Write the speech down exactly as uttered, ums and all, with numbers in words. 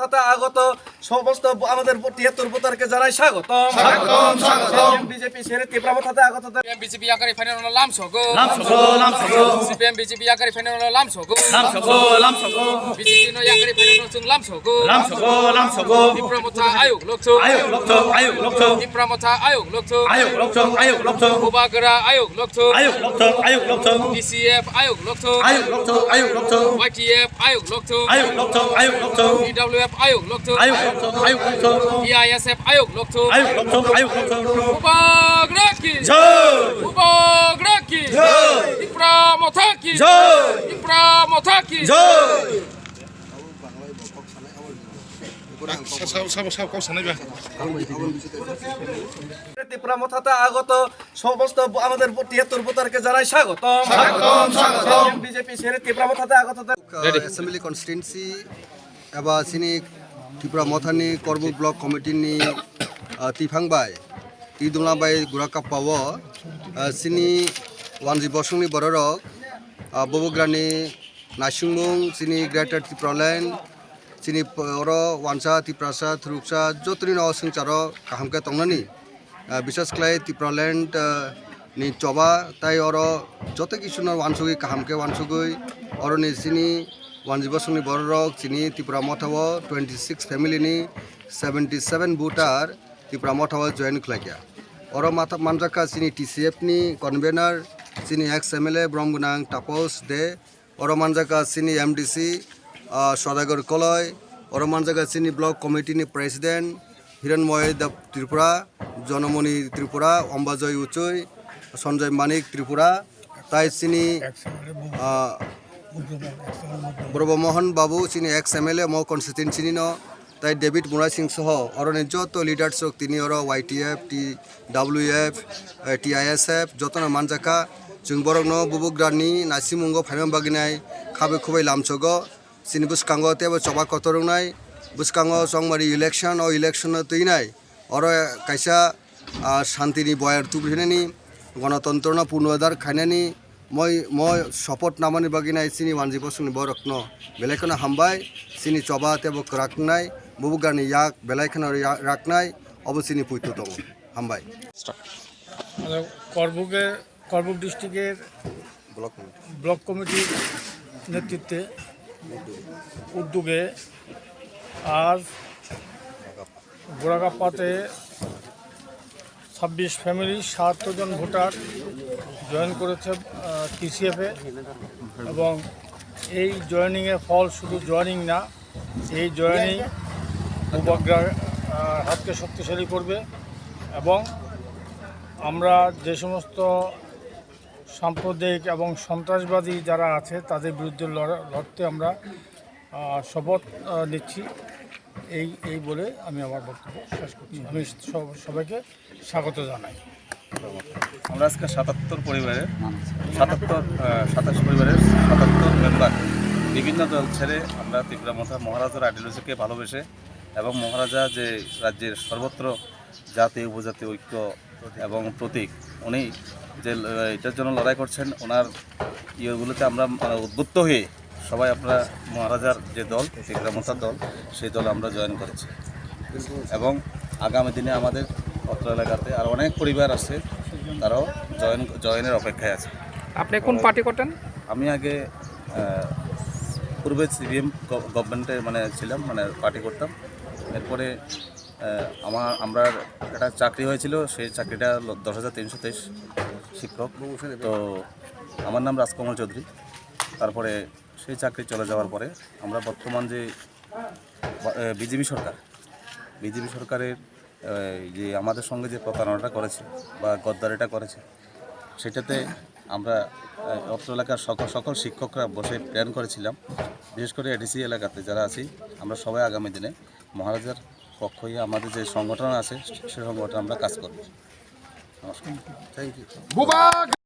সাথে আগত সমস্ত ব-, আমাদের ব-, তিয়াত্তর ভোটারকে জানাই স্বাগতম। স্বাগতম, স্বাগতম। বিজেপি ছেড়ে ত্রিপুরা মথা থাতে আগত। সিপিএম বিজেপি আকারে final lamsogo. Lamsogo, lamsogo. CPM BJP আকারে final lamsogo. Lamsogo, lamsogo. BJP no yakari final no chung lamsogo. Lamsogo, lamsogo. Tipra motha ayuk lokcho. Ayuk lokcho, ayuk lokcho. Tipra motha ayuk lokcho. Ayuk lokcho, ayuk lokcho. Bubagra ayuk lokcho. Ayuk lokcho, ayuk lokcho. TCF ayuk lokcho. Ayuk lokcho, ayuk lokcho. YTF ayuk lokcho. Ayuk lokcho, ayuk lokcho. TWF ayuk lokcho. Ayuk lokcho, ayuk lokcho. TISF ayuk lokcho. Ayuk lokcho, ayuk lokcho. Bubagra ki. Jai. Bubagra ki. Jai. Tipra motha ki. Jai. Tipra motha ki. Jai. Sa-, sa-, sa-, sa-, kok sanai ba? Tripura Motha থাতে আগত সমস্ত ব-, আমাদের ব-, তিয়াত্তর ভোটারকে জানাই স্বাগতম। স্বাগতম, স্বাগতম। বিজেপি ছেড়ে ত্রিপুরা মথা থাতে আগত। Assembly constituency eba chini Tripura mothani Korbuk block committee ni, ah, tiphang bai, tidumla bai gura kappa o, ah, chini wanji bosongni bororok, ah, Bubagrani naisingmung chini Greater Tipraland, chini p-, oro wansa, Tiprasa, Thuruksa, jotoni no swngcharo kaham khe tongnani. Ah, bisas khlai Tipraland, ah, ni choba tai oro joto kisuno wansugwi kaham khe wansugwi oroni chini wanji bosongni bororok chini Tripura mothao twenty six family ni seventy seven voter Tripura mothao join khlaikha. Oro matha manjakha chini TCF ni convener chini ex MLA bromgwnang Tapos De, oro manjakha chini MDC, ah, Sodagar Koloi, oro manjakha chini block committee ni president Hiranmoy Deb Tripura, Jonamoni Tripura, Ombajoi Uchui, Sanjoy Manik Tripura, tai chini, ah, Brobo Mohan Babu chini ex MLA mo constituency ni no, tai David Murai Singh soho oroni joto leaders rok tini oro YTF, TWF, eh, TISF jotono manjakha. Chwng borokno Bubagrani naisimungo phaima bagwi nai khabai khubai lamsogo. Chini bwskango teibo choba kotor wngnai. Bwskango chongmari election, o election no twinai. Oro kaisa, ah, shanti ni boyar tubrinani, gonotontro no punodar khainani, moi, moi support namani bagwi nai chini wanji bosongni borokno belai kheno hambai. Chini choba teibo kwrak wngnai, Bubagrani yak belai kheno ya-, raknai, obo chini puito tongo. Hambai. Start. মানে কর্বুকে, কর্বুক ডিস্ট্রিক্টের block committee. Block কমিটির নেতৃত্বে, উদ্যোগে আজ গোরাকাপ্পাতে ছাব্বিশ ফ্যামিলি, সাতাত্তর জন ভোটার জয়েন করেছে, আহ, টিসিএফে। এবং এই জয়েনিংয়ের ফল শুধু জয়েনিং না, এই জয়েনিং উপগ্রহ, আহ, হাতকে শক্তিশালী করবে। এবং আমরা যে সমস্ত সাম্প্রদায়িক এবং সন্ত্রাসবাদী যারা আছে, তাদের বিরুদ্ধে লড়া-, লড়তে আমরা, আহ, শপথ, আহ, নিচ্ছি। এই, এই বলে আমি আমার বক্তব্য শেষ করছি। আমি সব-, সবাইকে স্বাগত জানাই। আমরা আজকে সাতাত্তর পরিবারের, সাতাত্তর, আহ, সাতাশ পরিবারের সাতাত্তর মেম্বার বিভিন্ন দল ছেড়ে আমরা ত্রিপুরা মথা মহারাজার আইডিওলজিকে ভালোবেসে এবং মহারাজা যে রাজ্যের সর্বত্র জাতি উপজাতি ঐক্য এবং প্রতীক, উনি যে ল-, এটার জন্য লড়াই করছেন, ওনার ইয়েগুলোতে আমরা, মানে, উদ্বুদ্ধ হয়ে সবাই আমরা মহারাজার যে দল, ত্রিপুরা মথার দল, সেই দলে আমরা জয়েন করেছি। এবং আগামী দিনে আমাদের অত্র এলাকাতে আর অনেক পরিবার আছে, তারাও জয়েন, জয়েনের অপেক্ষায় আছে। আপনি কোন পার্টি করতেন? আমি আগে, আহ, পূর্বে সিপিএম গ-, গভর্নমেন্টে, মানে, ছিলাম, মানে, পার্টি করতাম। এরপরে, আহ, আমার, আমরা একটা চাকরি হয়েছিল, সেই চাকরিটা হলো দশ হাজার তিনশো তেইশ শিক্ষক। তো আমার নাম রাজকমল চৌধুরী। তারপরে সেই চাকরি চলে যাওয়ার পরে আমরা বর্তমান যে, আহ, বিজেপি সরকার, বিজেপি সরকারের, আহ, যে আমাদের সঙ্গে যে প্রতারণাটা করেছে বা গদ্দারিটা করেছে, সেটাতে আমরা, আহ, অত্র এলাকার সকল, সকল শিক্ষকরা বসে প্ল্যান করেছিলাম, বিশেষ করে এডিসি এলাকাতে যারা আছি, আমরা সবাই আগামী দিনে মহারাজার পক্ষ হয়ে আমাদের যে সংগঠন আছে, সে সংগঠনে আমরা কাজ করব। নমস্কার। Thank you.